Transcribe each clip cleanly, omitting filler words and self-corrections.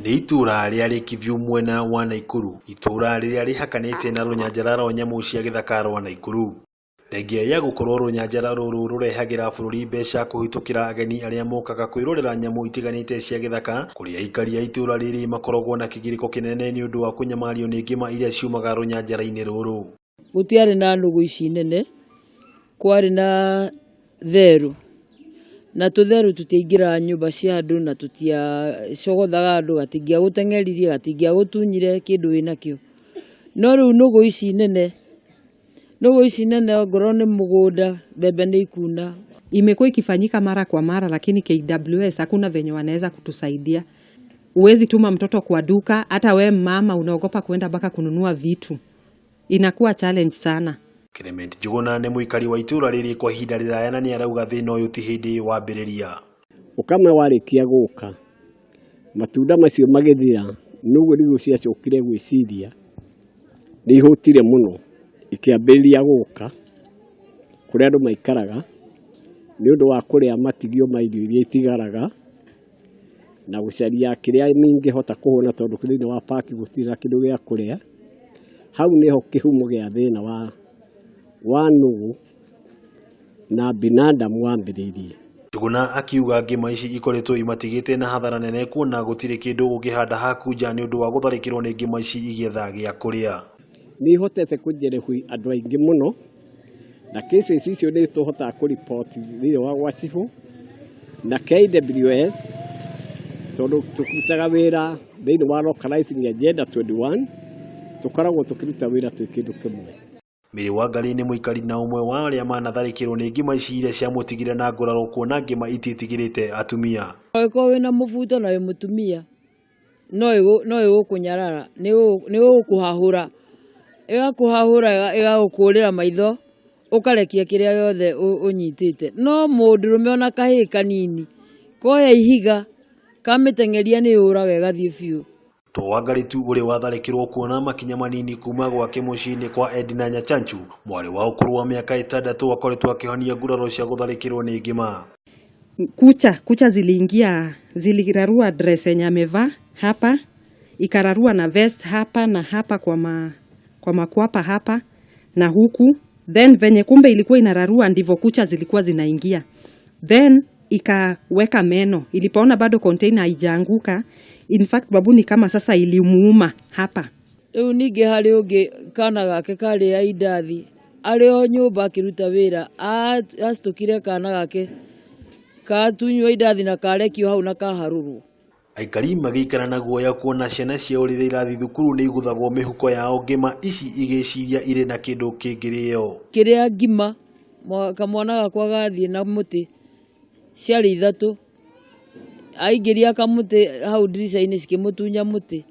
Nĩ itũra rĩa Lake View mwena wa Naikuru, itũra rĩrĩa rĩhakanĩte na rũnyanjara rwa nyamũ cia gĩthaka rwa Naikuru. Thengia ya gũkorwo rũnyanjara rũrũ rũrehagĩra bũrũri mbeca kũhĩtũkĩra ageni arĩa mokaga kwĩrorera nyamũ itiganĩte cia gĩthaka, kũrĩa aikari a itũra rĩrĩ makoragwo na kĩgirĩko kĩnene nĩ ũndũ wa kũnyamario nĩ ngĩma iria ciumaga rũnyanjara-inĩ rũrũ. Gũtiarĩ na nũgũ ici nene, kwarĩ na therũ, na tũtherũ tũtiaingĩraga nyũmba cia andũ na tũtiacogothaga andũ, gatingĩagũteng'eririe, gatingĩagũtunyire kĩndũ wĩnakĩo. No rĩu nũgũ ici nene, nũgũ ici nene ongorwo nĩ mũgũnda, mbembe nĩ ikuna. Imekuwa ikifanyika mara kwa mara, lakini KWS hakuna venye wanaweza kutusaidia. Huwezi tuma mtoto kwa duka, hata we mama unaogopa kuenda mpaka kununua vitu. Inakuwa challenge sana. Clement Njuguna nĩ mũikari wa itũra rĩrĩ kwa ihinda rĩraya na nĩarauga thĩna ũyũ ti hĩndĩ wambĩrĩria. Ũkame warĩkia gũka, matunda macio magĩthira, nũgũ nĩguo ciacokire gwĩciria nĩ ihũtire mũno, ikĩambĩrĩria gũka kũrĩa andũ maikaraga nĩ ũndũ wa kũrĩa matigio ma irio iria itigaraga na gũcaria kĩrĩa mingĩhota kũhũna tondũ thĩinĩ wa park gũtirĩ na kĩndũ gĩa kũrĩa. Hau nĩho kĩhumo gĩa thĩna wa nũgũ na binadamu wambĩrĩirie. Njuguna akiuga ngĩma ici ikoretwo imatigĩte na hathara nene kuona gũtirĩ kĩndũ ũngĩhanda haku nja nĩ ũndũ wa gũtharĩkĩrwo nĩ ngĩma ici igĩetha gĩa kũrĩa. Nĩ ihotete kũjeruhi andũ aingĩ mũno na cases icio nĩ tũhotaga kũripoti thĩinĩ wa gwa cibũ na KWS tondũ tũrutaga wĩra thĩinĩ wa localizing agenda 21, tũkoragwo tũkĩruta wĩra twĩ kĩndũ kĩmwe. Mary Wangari nĩ mũikari na ũmwe wa arĩa manatharĩkĩrwo nĩ ngĩma ici iria ciamũtigire na nguraro kuona ngĩma itiĩtigĩrĩte atumia. Angĩkorwo wĩna mũbuto na wĩ mũtumia, no ĩgũkũnyarara, nĩ ĩgũkũhahũra, ĩgakũhahũra ĩgagũkũrĩra maitho, ũkarekia kĩrĩa gĩothe ũnyitĩte. No mũndũrũme ona kahĩĩ kanini koya ihiga kamĩteng'eria nĩ yũraga ĩgathiĩ biũ. To Wangari tu ũrĩa watharĩkĩrwo kuona makinya manini kuma gwake mũciĩ-inĩ kwa Edna Nyachanchu, mwarĩ wa ũkũrũ wa mĩaka 6 akoretwo akĩhonia nguraro cia gũtharĩkĩrwo nĩ ngĩma. Kucha ziliingia, zilirarua dress yenye amevaa hapa, ikararua na vest hapa na hapa kwa makwapa hapa na huku. Then venye kumbe ilikuwa inararua ndivyo kucha zilikuwa zinaingia. Then ikaweka meno, ilipoona bado container haijaanguka, in fact babu ni kama sasa ilimuuma hapa. Rĩu ningĩ harĩ ũngĩ kana gake karĩ indathi, arĩ o nyũmba akĩruta wĩra, acitũkire kana gake katunywo indathi na karekio hau na kaharũrwo. Aikari magĩikara na guoya kuona ciana ciao rĩrĩa irathiĩ thukuru nĩ iguthagwo mĩhuko yao ngĩma ici igĩciria irĩ na kĩndũ kĩngĩrĩo. Kĩrĩa ngima kamwana gakwa gathiĩ na mũtĩ ciarĩ ithatũ, aingĩria kamũtĩ hau ndirica-inĩ cikĩmũtunya mũtĩ,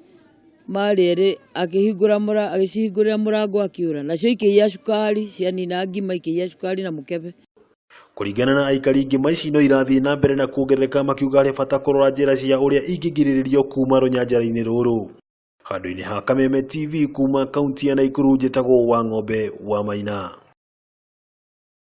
marĩ erĩ agĩcihingũrĩra mũrango akĩũra, nacio ikĩiya cukari, cianina ngima ikĩiya cukari na mũkebe. Kũringana na aikari ngĩma ici no irathiĩ na mbere na kuongerereka makiuga harĩ bata kũrora njĩra cia ũrĩa ingĩgirĩrĩrio kuma rũnyanjara-inĩ rũrũ. Handũ-inĩ ha Kameme TV kuma kaunti ya Naikuru njĩtagwo Wang'ombe wa Maina.